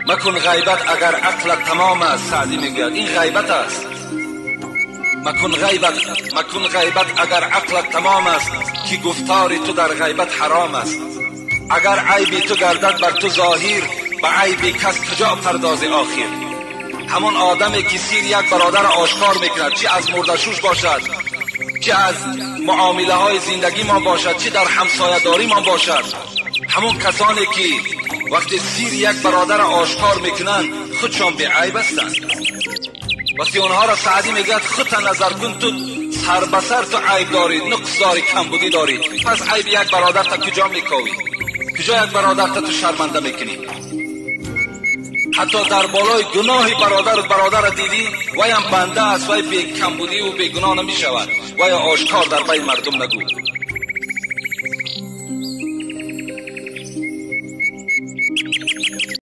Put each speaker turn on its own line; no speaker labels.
Макун ғайбат агар ақлат тамом аст. Саъдӣ мегӯяд ин ғайбат аст. Макун ғайбат, макун ғайбат агар ақлат тамом аст, ки гуфтори ту дар ғайбат ҳаром аст. Агар айби ту гардад бар ту зоҳир, ба айби кас куҷо пардозӣ охир? Ҳамон одаме ки сири як бародарро ошкор мекунад, чӣ аз мурдашӯш бошад, чӣ аз муомилаҳои зиндагимон бошад, чӣ дар ҳамсоядоримон бошад, ҳамон касоне ки вақте сири як бародарро ошкор мекунанд, худшон беайб ҳастанд. Вақте онҳоро Саъдӣ мегӯяд худта назар кун, ту сар ба сар ту айб дорӣ, нуқс дорӣ, камбудӣ дорӣ, пас айби як бародарта куҷо мековӣ? Куҷо як бародарта ту шарманда мекунӣ? Ҳатто дар болои гуноҳи бародар бародарро дидӣ, ваям банда аст, вай бекамбудиву бегуноҳ намешавад, вая ошкор дар байни мардум нагӯ.